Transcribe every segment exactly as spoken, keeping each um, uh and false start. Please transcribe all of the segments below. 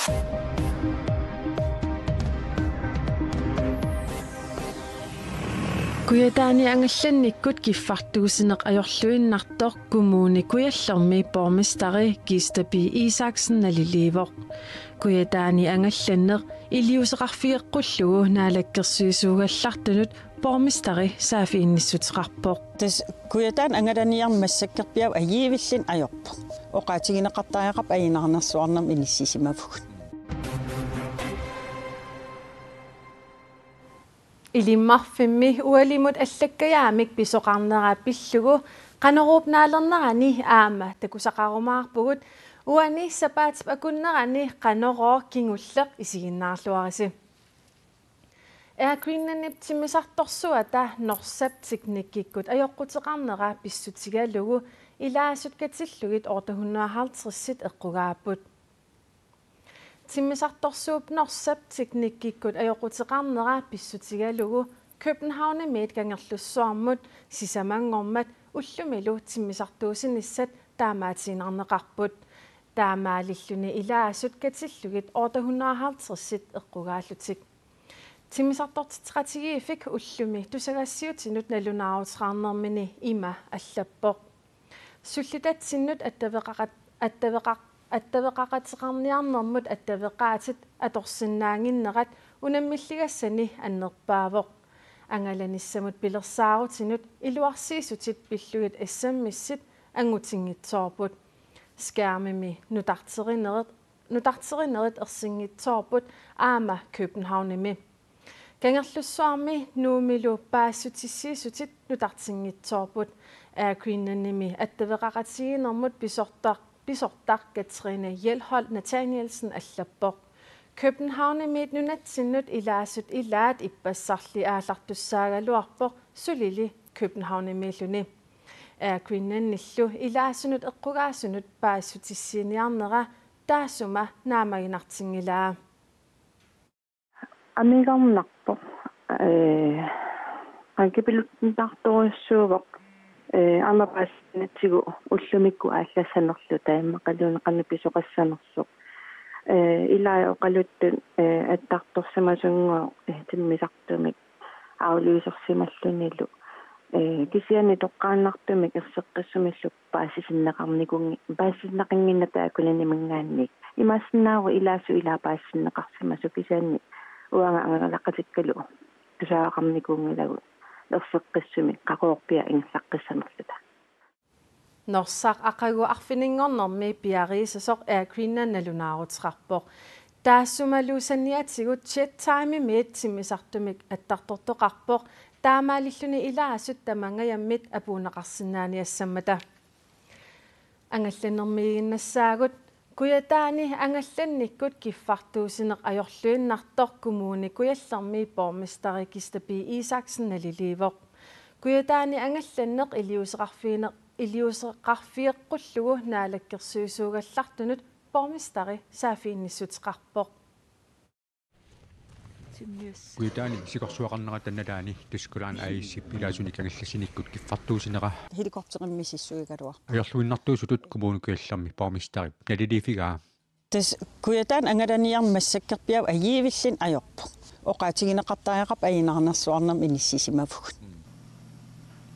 Kujataani angallannikkut kiffartuussineq ajorluinnartoq Kommune Kujallermi borgmesteri Kista B. Isaksen naliliivoq. Kujataani angallanneq iliuuseqarfigeqqullugu naalakkersuisuugallartunut borgmesteri saaffiginnissuteqarpoq. Tassa Kujataani angalaniarneq massakkorpiaq ajuuvillinneq ajorpoq. Oqaatigineqartariaqarpoq ajunaarnersuarnermut inissisimavugut. Ilimmarfimmi ualimut allakkajaamik pisoqarnera pillugu Qanoruup naalernerani aamma takusaqarumaarpugut, uani sapaatip akunnerani Qanorooq kingulleq isiginnaarluarisi. Air Greenlandip timmisartorsuata Norsap teknikkikkut ajoquteqarnera pissutigalugu ilaasut katillugit otte hundrede og halvtreds eqqugaapput. Timmisartorsuup Norsap teknikkikkut ajoquteqarnera pissutigalugu Københavnimiit Kangerlussuarmut sisamanngormat ullumilu timmisartuusinissat taamaatiinnarneqarput. Taamaalilluni ilaasut katillugit otte hundrede og halvtreds eqqugaallutik. Timmisartortitseqatigiiffik ullumi tusagassiutinut nalunaaruteqarnermini ima allappoq: Sullitatsinnut attaveqaqat-, attaveqaq-, attaveqaqateqarniarnermut attaveqaatit atorsinnaannginnerat unammilligassani annerpaavoq. Angalanissamut pilersaarutinut iluarsiissutit pillugit S M S-it angutinngitsoorput. Skærmimi nutarterinerit, nutarterinerit ersinngitsoorput aamma Københavnimi. Kangerlussuarmi Nuummilu paasissutissiissutit nutartinngitsoorput. Air Greenlandimi attaveqaqatigiinnermut pisortaq, pisortaq Katrine Hjelholt Nathanielsen allappoq: Københavnimiit nunatsinnut ilaasut ilaat ippassarli aallartussaagaluarpoq, sulili Københavnimiilluni. Air Greenlandillu ilaasunut eqqugaasunut paasissutissiiniarnera taassuma naammaginartinngilaa. Amigornarpoq, ee, qankipiluttittartorujussuuvoq, ee, aamma paasinitsigu ullumikkut aallassanerluta immaqaluunniit qanoq pisoqassanersoq. Ee, ilai oqaluttut, ee, attartorsimasunnguaq, ee, timmisartumik aflysersimallunilu. Ee, kisianni toqqaannartumik erseqqissumillu paasisinneqarnikuunngi-, paasisinneqannginnatta Air Greenlandiminngaanniit. Imaassinnaavoq ilaasut ilaat paasisinneqarsimasut, kisianni uanga angalaqatikkalu tusagaqarnikuunngilagut erseqqissumik qaqugorpiaq ingerlaqqissanerluta. Norsaq aqagu arfininngornermi piariissasoq Air Greenland nalunaaruteqarpoq. Taassumalu saniatigut Jet Timemiit timmisartumik attartortoqarpoq, taamaalilluni ilaasut tamangajammit apuunneqarsinnaaniassammata. Angallannermiiginnassaagut. Kujataani angallannikkut kiffartuussineq ajorluinnartoq Kommune Kujallermi borgmesteri Kista B. Isaksen naliliivoq. Kujataani angallanneq iliuuseqarfiine-, iliuuseqarfigeqqullugu naalakkersuisuugallartunut borgmesteri saaffiginnissuteqarpoq. Kujataani sikorsuaqarnerata nalaani Tyskulaan A/S-ip ilaasunik angallassinikkut kiffartuussineq Helikopterimik misissuigaluarpoq. Ajorluinnartuusutut Kommune Kujallermi borgmesterip naliliiffigaa. Tassa Kujataani angalaniarneq massakkorpiaq ajuuvillinneq ajorpoq. Oqaatigineqartariaqarpoq ajunaarnersuarnermut inissisimavugut.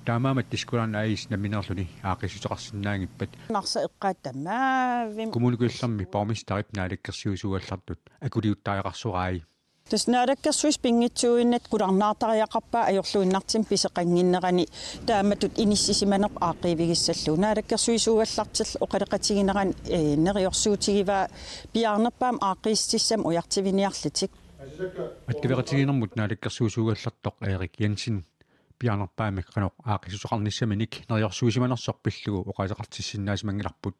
Taamaammat Tyskulaan A/S nammineerluni aaqqiissuteqarsinnaanngippat? Narsap eqqaani tamaavimmik. Kommune Kujallermi borgmesterip naalakkersuisuugallartut akuliuttariaqarsorai. Tassa naalakkersuisut pinngitsuuinnartut qularnaartariaqarpaat ajorluinnartumik pisoqannginnerani, taamatut inissisimanerput aaqqiivigissallugu. Naalakkersuisuugallartillu oqaloqatiginerani, ee, neriorsuutigivaa piaarnerpaamik aaqqiissutissamik ujartuiniarlutik. Attaveqatigiinnermut naalakkersuisuugallartoq Erik Jensen piaarnerpaamik qanoq aaqqiissuteqarnissaminik neriorsuisimanersoq pillugu oqaaseqartissinnaasimanngillarput.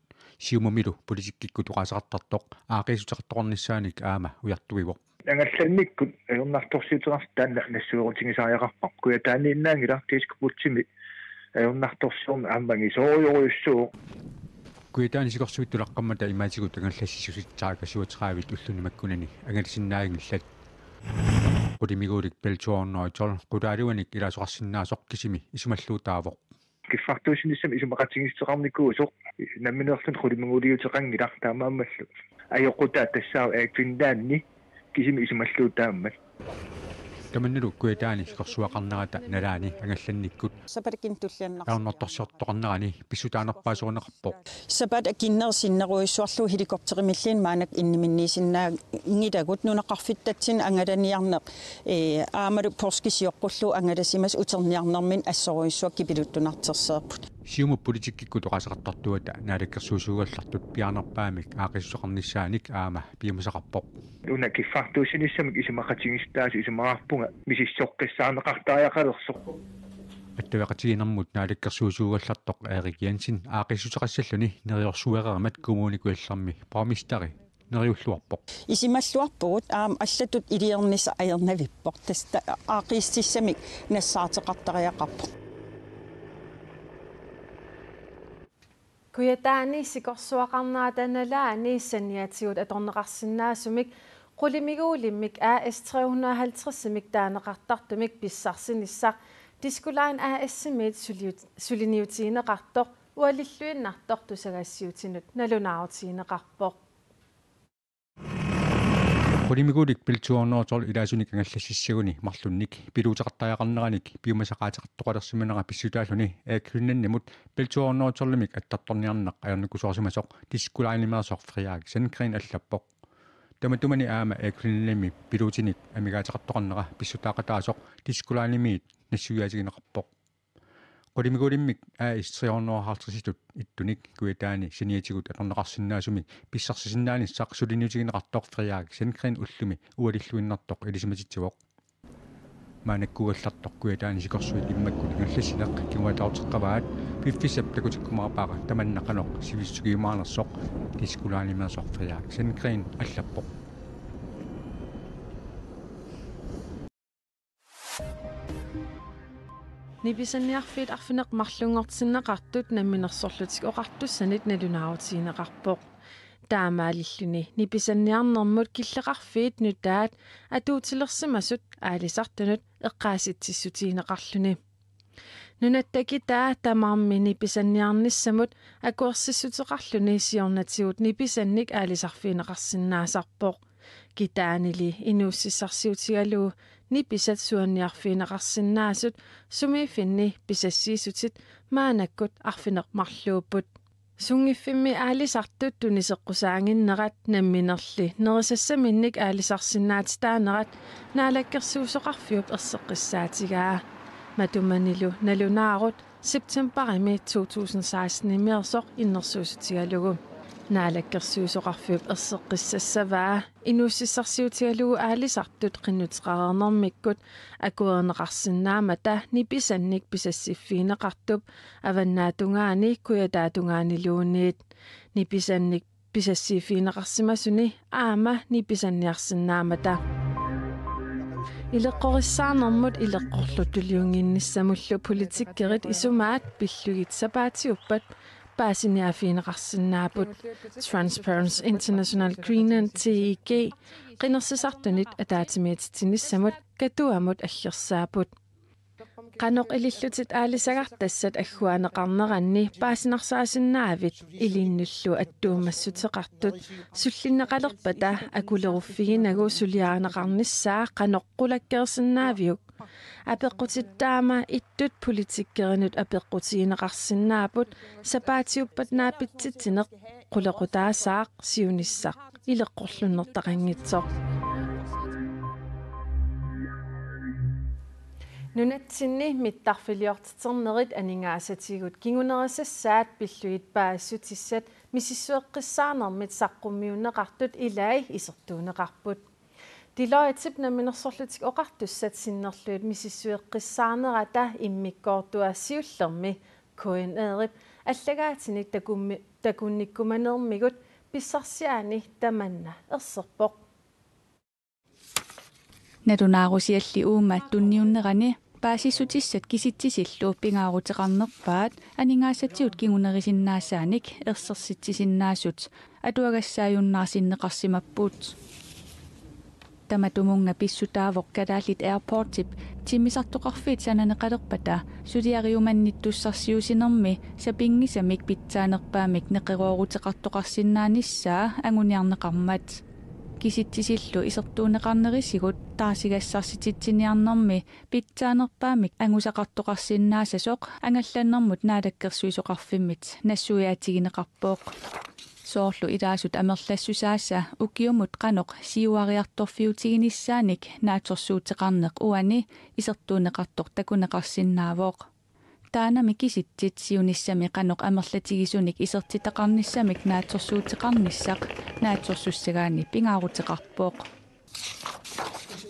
Siumumilu politikkikkut oqaaseqartartoq aaqqiissuteqartoqarnissaanik aamma ujartuivoq. Angallannikkut ajornartorsiuteqartoq taanna nassuerutigisariaqarparput. Kujataaniinnaanngilaq, Disk Brugsimi ajornartorsiorneq aammagisorujorujussuuvoq. Kujataani sikorsuit tulaqqammata imaatigut angallassisutit saakka syvogtredive ulluni makkunani angalasinnaanngillat. Qulimiguulik Bell to hundrede og tolv qutaaluanik ilaasoqarsinnaasoq kisimi isumalluutaavoq. Kiffartuussinissamik isumaqatigiissuteqarnikuusoq nammineerluni qulimiguuliuteqanngilaq, taamaammallu Ajoqutaa tassaavoq Air Greenlandi, kisimi isumalluutaammat. Tamannalu Kujataani sikorsuaqarnerata nalaani angallannikkut. Sapaatip akunnerini tulliannar- Ajornartorsiortoqarnerani pissutaanerpaasorineqarpoq. Sapaatip akunnerini sinnerujussuarlugu helikopterimilluunniit maannakkut inniminniisinnaanngilagut, nunaqarfittatsinnut angalaniarneq, ee, aammalu poorskip sioqqullugu angalasimasoq uterniarnermini assorujussuaq kipiluttunartorsiorput. Siumup politikkikkut oqaaseqartartuata naalakkersuisuugallartut piaarnerpaamik aaqqissuussaqarnissaanik aamma piumasaqarpoq. Una kiffartuussinissamik isumaqatigiissutaasut isumaqarpunga misissoqqissaarneqartariaqalersoq. Attaveqatigiinnermut naalakkersuisuugallartoq Erik Jensen aaqqissuussaqassalluni neriorsuereermat Kommune Kujallermi borgmesteri neriulluarpoq. Isumalluarpugut aamma allatut iliornissaq ajornavippoq. Tassa aaqqissuussissamik nassaateqartariaqarpoq. Kujataani sikorsuaqarnerata nalaani saniatigut atorneqarsinnaasumik qulimiguulimmik A S tre hundrede og halvtreds-imik taaneqartartumik pissarsinissaq Disko Line A S-imiit suliut-, suliniutigineqartoq ualilluinnartoq tusagassiuutinut nalunaarutigineqarpoq. Qulimiguulik Bell to hundrede og tolv ilaasunik angallassissaguni marlunnik piluuteqartariaqarneranik piumasaqaateqartoqalersimanera pissutaalluni Air Greenlandimut Bell to hundrede og tolv-imik attartorniarneq ajornakusoorsimasoq Disko Line-imeersoq Frederik Sandgreen allappoq. Tamatumani aamma Air Greenlandimi piluutinik amigaateqartoqarnera pissutaaqataasoq Disko Line-imiit nassuiaatigineqarpoq. Qulimiguulimmik A S tre hundrede og halvtreds-itut ittunik Kujataani saniatigut atorneqarsinnaasumik pissarsisinnaanissaq suliniutigineqartoq Frederik Sandgreen ullumi ualilluinnartoq ilisimatitsivoq. Maannakkuugallartoq Kujataani sikorsuit immakkut angallassineq kinguaattoorteqqavaat, piffissap takutikkumaarpara tamanna qanoq sivisutigiumaanersoq Disko Line-imeersoq Frederik Sandgreen allappoq. Nipisanniarfiit arfineq-marlunngortinneqartut Namminersorlutik Oqartussanit nalunaarutigineqarpoq. Taamaalilluni nipisanniarnermut killeqarfiit nutaat atuutilersimasut aalisartunut eqqaasitsissutigineqarluni. Nunatta kitaa tamarmi nipisanniarnissamut akuersissuteqarluni siornatigut nipisannik aalisarfigineqarsinnaasarpoq. Kitaanili inuussutissarsiutigalugu nipisat suanniarfigineqarsinnaasut sumiiffinni pisassiissutit maannakkut arfineq-marluupput. Sunngiffimmi aalisartut tuniseqqusaaginnerat namminerli nerisassaminnik aalisarsinnaatitaanerat Naalakkersuisoqarfiup erseqqissaatigaa. Matumanilu nalunaarut septembarimi to tusind seksten-imeersoq innersuussutigalugu. Naalakkersuisoqarfiup erseqqissassavaa inuussutissarsiutigalugu aalisartut qinnuteqareernermikkut akuerineqarsinnaammata nipisannik pisassiffigineqartup avannaatungaani kujataatungaaniluunniit. Nipisannik pisassiffigineqarsimasuni aamma nipisanniarsinnaammata. Ileqqorissaarnermut ileqqorluttulluinnginnissamullu politikkerit isumaat pillugit sapaatiuppat paasiniaaffigineqarsinnaapput. Transparency International Greenland, T I G, qinersisartunit ataatsimiititsinissamut Katuamut aggersaapput. Qanoq ilillutit aalisagartassat agguaanneqarneranni paasinarsaasinnaavit ilinnullu attuumassuteqartut sullinneqalerpata akuleruffiginagu suliarineqarnissaa qanoq qulakkeersinnaaviuk? Apeqqutit taama ittut politikkerinut apeqqutigineqarsinnaapput sapaatiuppat naapitsitsineq qulequtaasaaq siunissaq ileqqorlunnertaqanngitsoq. Nunatsinni mittarfiliortiternerit aningaasatigut kingunerisassaat pillugit paasissutissat misissueqqissaarnermit saqqummiunneqartut ilai isertuunneqarput. Deloittep Namminersorlutik Oqartussat sinnerlugit misissueqqissaarnerata immikkoortua siullermi K N R-ip allagaatinik takummi-, takunnikkumanermigut pissarsiaani tamanna erserpoq. Nalunaarusialli uuma tunniunnerani paasissutissat kisitsisillu pingaaruteqarnerpaat aningaasatigut kingunerisinnaasaanik ersersitsisinnaasut atuagassaajunnaarsinneqarsimapput. Tamatumunnga pissutaavoq Kalaallit Airportsip timmisartoqarfiit sananeqalerpata suliariumannittussarsiuussinermi sapinngisamik pitsaanerpaamik neqerooruteqartoqarsinnaanissaa anguniarneqarmat. Kisitsisillu isertuunneqarnerisigut taarsigassarsititsiniarnermi pitsaanerpaamik angusaqartoqarsinnaasasoq angallannermut naalakkersuisoqarfimmit nassuiaatigineqarpoq. Soorlu ilaasut amerlassusaasa ukiumut qanoq siuariartorfiutiginissaanik naatsorsuuteqarneq uani isertuunneqartoq takuneqarsinnaavoq. Taannami kisitsit siunissami qanoq amerlatigisunik isertitaqarnissamik naatsorsuuteqarnissaq naatsorsussagaanni pingaaruteqarpoq.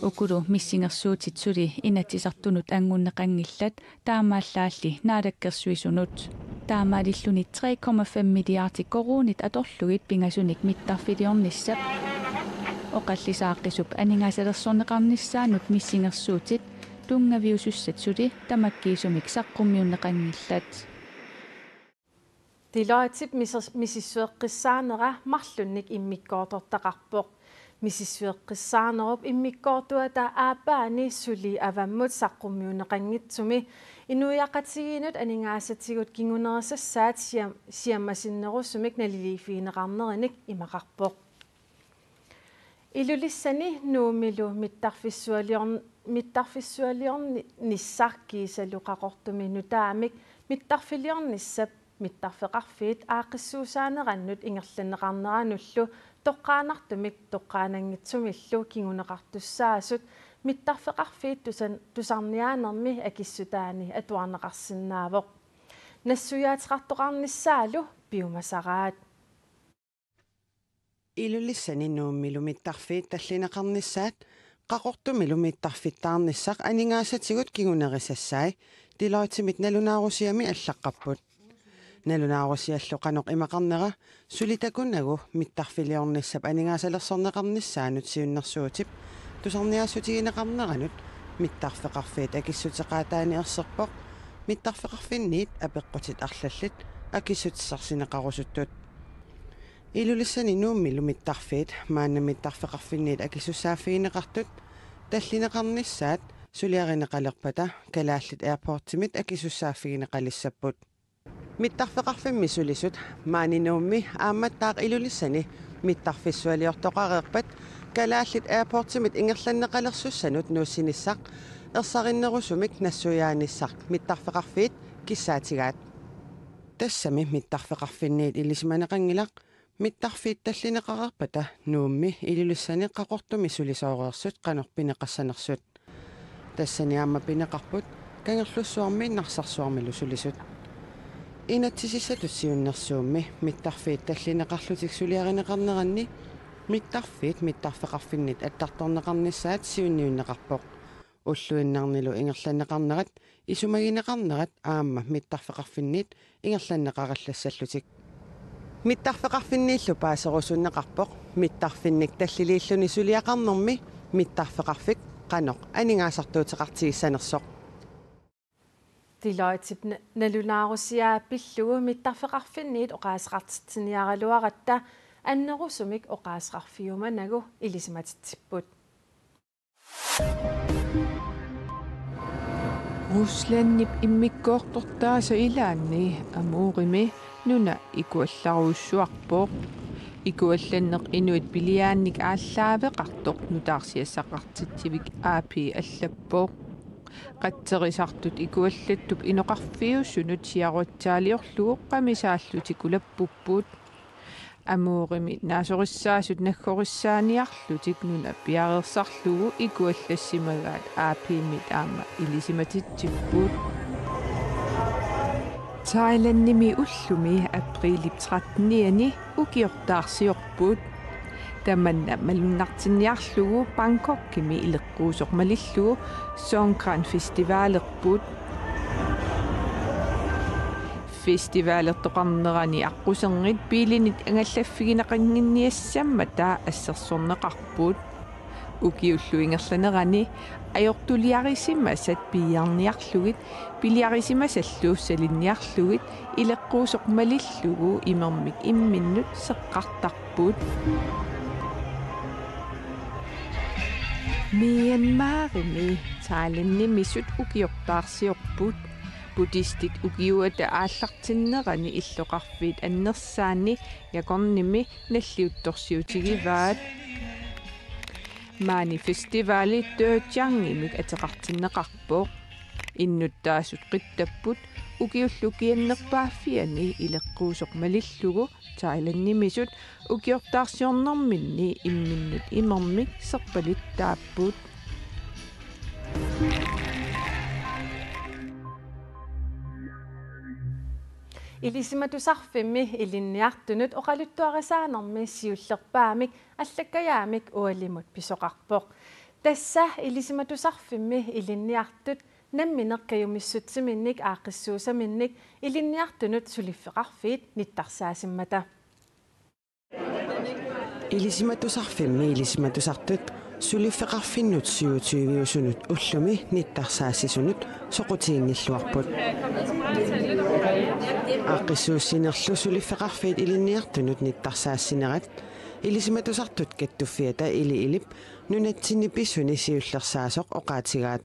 Ukulu missingersuutit suli Inatsisartunut anngunneqanngillat, taamaallaalli naalakkersuisunut. Taamaalilluni tre komma fem milliardi koruunit atorlugit pingasunik mittarfiliornissap oqallisaaqisup aningaasalersorneqarnissaanut missingersuutit tunngaviusussat suli tamakkiisumik saqqummiunneqanngillat. Deloittep misis-, misissueqqissaanera marlunnik immikkoortortaqarpoq. Misissueqqissaanerup immikkoortuata aappaani suli avammut saqqummiunneqanngitsumi inuiaqatigiinnut aningaasatigut kingunerisassaat siam-, siammasinnerusumik naliliiffigineqarnerinik imaqarpoq. Ilulissani Nuummilu mittarfissualiorn-, mittarfissualiornissaq kiisalu Qaqortumi nutaamik mittarfiliornissap mittarfeqarfiit aaqqissuussaanerannut ingerlanneqarneranullu toqqaannartumik toqqaannanngitsumillu kinguneqartussaasut mittarfeqarfiit tusan-, tusarniaanermi akissutaani atuarneqarsinnaavoq. Nassuiaateqartoqarnissaalu piumasaraat. Ilulissani Nuummilu mittarfiit tallineqarnissaat Qaqortumilu mittarfittaarnissaq aningaasatigut kingunerisassai Deloittemit nalunaarusiami allaqqapput. Nalunaarusiallu qanoq imaqarnera suli takunagu mittarfiliornissap aningaasalersorneqarnissaanut siunnersuutip tusarniaassutigineqarneranut mittarfeqarfiit akissuteqaataani erserpoq mittarfeqarfinniit apeqqutit arlallit akissutissarsineqarusuttut. Ilulissani Nuummilu mittarfiit maanna mittarfeqarfinniit akisussaaffigineqartut tallineqarnissaat suliarineqalerpata Kalaallit Airportsimit akisussaaffigineqalissapput. Mittarfeqarfimmi sulisut maani Nuummi aammattaaq Ilulissani mittarfissualiortoqareerpat Kalaallit Airportsimit ingerlanneqalersussanut nuussinissaq ersarinnerusumik nassuiaanissaq mittarfeqarfiit kissaatigaat. Tassami mittarfeqarfinniit ilisimaneqanngilaq mittarfiit tallineqareerpata Nuummi Ilulissani Qaqortumi sulisooreersut qanoq pineqassanersut. Tassani aamma pineqarput Kangerlussuarmi Narsarsuarmilu sulisut. Inatsisissatut siunnersuummi mittarfiit tallineqarlutik suliarineqarneranni mittarfiit mittarfeqarfinnit attartorneqarnissaat siunniunneqarpoq. Ulluinnarnilu ingerlanneqarnerat isumagineqarnerat aamma mittarfeqarfinniit ingerlanneqarallassallutik. Mittarfeqarfinniillu paaserusunneqarpoq mittarfinnik talliliilluni suliaqarnermi mittarfeqarfik qanoq aningaasartuuteqartigissanersoq. Deloittep na-, nalunaarusiaa pillugu mittarfeqarfinniit oqaaseqartitsiniaraluaratta annerusumik oqaaseqarfiumanagu ilisimatitsipput. Ruslandip immikkoortortaasa ilaanni Amurimi nuna ikuallarujussuarpoq. Ikuallanneq inuit piliaannik aallaaveqartoq nutaarsiassaqartitsivik A P allappoq. Qatserisartut ikuallattup inoqarfiusunut siaruatsaaliorlugu qamisaallutik ulappupput. Amurimi naasorissaasut naggorissaaniarlutik nuna piareersarlugu ikuallassimagaat A P-mit aamma ilisimatitsipput. Thailandimi ullumi aprilip trettenianni ukiortaarsiorput. Tamanna malunnartinniarlugu Bangkokimi ileqquusoq malillugu Songkran Festivalerput. Festivalertoqarnerani aqquserngit biilinit angallaffigineqannginniassammata assersorneqarput. Ukiullu ingerlanerani ajortuliarisimasat piiarniarlugit piliarisimasallu salinniarlugit ileqquusoq malillugu imermik imminnut seqqartarput. Myanmarimi Thailandimisut ukiortaarsiorput. Buddhistit ukiuata aallartinnerani illoqarfiit annersaanni Yakonimi nalliuttorsiutigivaat. Maani festivali Döjangimik ateqartinneqarpoq. Innuttaasut qittapput ukiullu kiannerpaaffiani ileqquusoq malillugu Thailandimisut ukiortaarsiornerminni imminnut imermik serpalittaapput. Ilisimatusarfimmi ilinniartunut oqaluttuarisaanermi siullerpaamik allakkajaamik ualimut pisoqarpoq. Tassa Ilisimatusarfimmi ilinniartut nammineq kajumissutsiminnik aaqqissuussaminnik ilinniartunut suliffeqarfiit nittarsaasimmata. Ilisimatusarfimmi ilisimatusartut suliffeqarfinnut syvogtyve-usunut ullumi nittarsaassisunut soqutiginnilluarput. Aaqqissuussinerlu suliffeqarfiit ilinniartunut nittarsaassinerat Ilisimatusartut Kattuffiata Ili Ilip nunatsinni pisuni siullersaasoq oqaatigaat.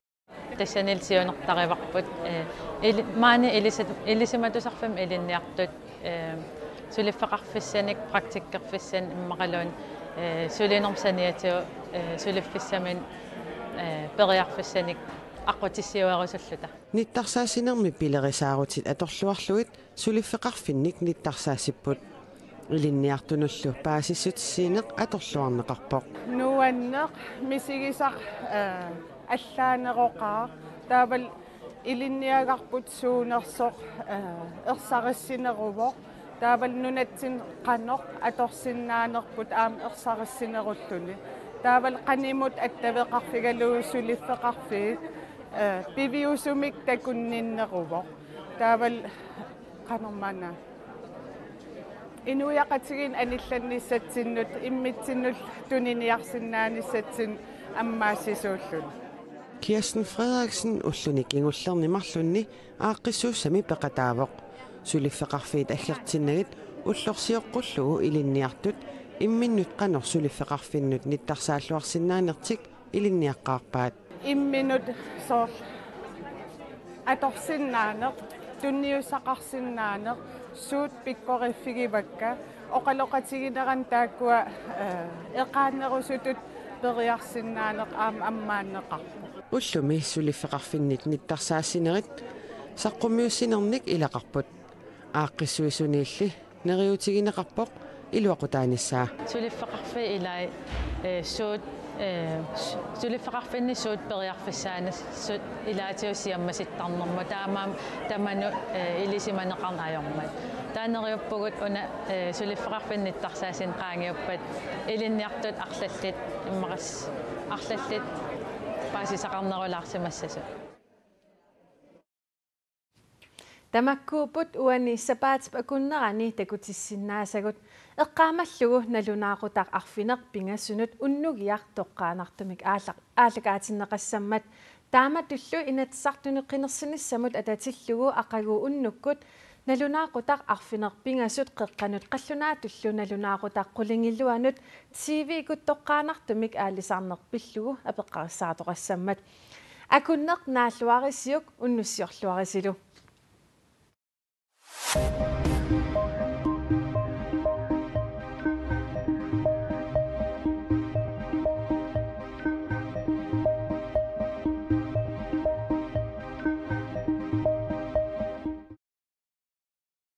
Tassanilu siunertarivarput, eh, ili-, maani ilisat-, Ilisimatusarfimmi ilinniartut, eh, suliffeqarfissanik, praktikkerfissanik immaqaluunniit, eh, sulinermut saniatigut, eh, suliffissaminnik, eh, periarfissanik aqqutissiuerusulluta. Nittarsaassinermi pilerisaarutit atorluarlugit suliffeqarfinnik nittarsaasipput. Ilinniartunullu paasissutissiineq atorluarneqarpoq. Nuanneq misigisaq, eh, allaaneroqaaq. Taavalu ilinniagarput suunersoq, eh, ersarissineruvoq. Taavalu nunatsinni qanoq atorsinnaanerput aamma ersarissinerulluni. Taavalu qanimut attaveqarfigalugu suliffeqarfiit, eh, piviusumik takunninneruvoq. Taavalu qanormaanna inuiaqatigiinnut anillannissatsinnut immitsinnullu tuniniarsinnaanissatsinnut ammaassisuulluni. Kirsten Frederiksen ulluni kingullerni marlunni aaqqissuussami peqataavoq. Suliffeqarfiit aggertinnagit ullorsioqqullugu ilinniartut imminnut qanoq suliffeqarfinnut nittarsaalluarsinnaanertik ilinniaqqaarpaat. Imminut soorlu atorsinnaaneq, tunniussaqarsinnaaneq, suut pikkoriffigivakka, oqaloqatiginerani taakkua, eh, eqaannerusutut periarsinnaaneq aamma ammaanneqarpoq. Ullumi suliffeqarfinnit nittarsaassinerit saqqummiussinernik ilaqarput. Aaqqissuisuniilli neriuutigineqarpoq iluaqutaanissaa. Suliffeqarfiit ilaat, eh, suut, eh, su-, suliffeqarfinni suut periarfissaanissat ilaatigut siammasittarnermut taamaammat tamanut, eh, ilisimaneqarneq ajormat. Taava neriuppugut una, eh, suliffeqarfinnik nittarsaassinneq qaangiuppat ilinniartut arlallit immaqas-, arlallit paasisaqarnerulaarsimassasut. Tamakkuupput uani sapaatip akunnerani takutissinnaasagut. Eqqaamallugu nalunaaqutaq arfineq-pingasunut unnugiaq toqqaannartumik aallaq-, aallakaatinneqassammat. Taamatullu Inatsisartuni qinersinissamut atatillugu aqagu unnukkut nalunaaqutaq arfineq-pingasut qeqqanut qallunaatullu nalunaaqutaq qulingiluanut T V-kkut toqqaannartumik aalisarneq pillugu apeqqarissaartoqassammat. Akunneq naalluarisiuk unnussiorluarisilu.